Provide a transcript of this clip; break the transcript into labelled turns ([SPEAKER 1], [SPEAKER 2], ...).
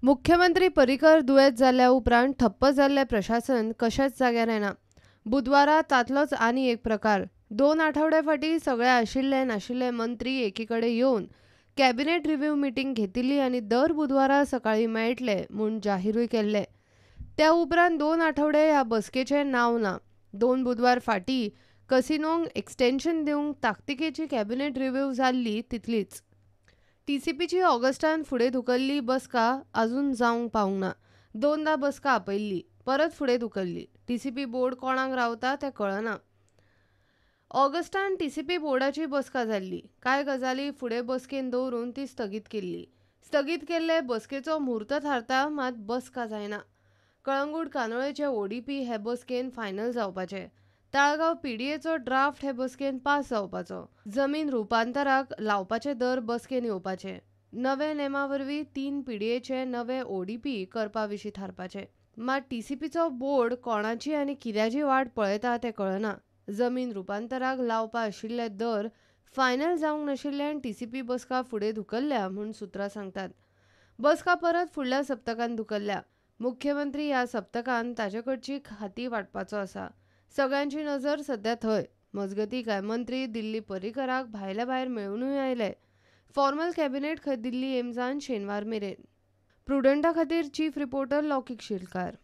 [SPEAKER 1] मुख्यमंत्री पर्रीकर दुयेंत जाल्ल्या उपरांत ठप्प जाल्लें प्रशासन कशेंच जाग्यार येना. बुधवारा तांतलोच आनी एक प्रकार. 2 आठवड्या फाटीं सगळे आशिल्ले नाशिल्ले मंत्री एकीकडे येवन कॅबिनेट रिव्ह्यू मिटींग घेतिल्ली आनी दर बुधवारा सकाळीं मेळटले म्हूण जाहीरूय केल्ले. त्या उपरांत 2 आठवडे ह्या बसकेचें नांव ना. 2 बुधवार फाटीं कसिनोंक एक्सटेन्शन दिवंक ताकतिकेची कॅबिनेट रिव्ह्यू जाल्ली तितलीच. टीसीपीची ऑगस्टान फुडें धुकल्ली बसका अजून जावंक पावूंक ना. 2दा बसका आपयल्ली, परत फुडें धुकल्ली. टीसीपी बोर्ड कोणाक रावता तें कळना. ऑगस्टान टीसीपी बोर्डाची बसका जाल्ली. कांय गजाली फुडें बसकेन दवरून ती स्थगीत केल्ली. स्थगीत केल्ले बसकेचो म्हूर्त थारता मात बसका जायना. कळंगूट कानोळेचे ओडीपी हे बसकेन फायनल जावपाचे. ताळगांव पीडीएचो ड्राफ्ट हे बसकेन पास जावपाचो. जमीन रुपांतराक लावपाचे दर बसकेन येवपाचे. नवे नेमा वरवीं 3 पीडीएचे नवे ओडीपी करपा विशीं थारपाचे. मात टीसीपीचो बोर्ड कोणाची आनी कित्याची वाट पळयता तें कळना. जमीन रुपांतराक लावपा आशिल्ले दर फायनल जावंक नाशिल्ल्यान टीसीपी बसका फुडें धुकल्ल्या म्हूण सुत्रां सांगतात. बसका परत फुडल्या सप्तकान धुकल्ल्या. मुख्यमंत्री ह्या सप्तकान ताचे कडची खाती वांटपाचो आसा. सगळ्यांची नजर सध्या थंय. मजगतीं कांय मंत्री दिल्ली पर्रीकराक भायल्या भायर मेळुनूय आयले. फॉर्मल कॅबिनेट खंय दिल्ली एम्सान शेनवार मेरेन. प्रुडंटा खातीर चीफ रिपोर्टर लौकीक शिलकार.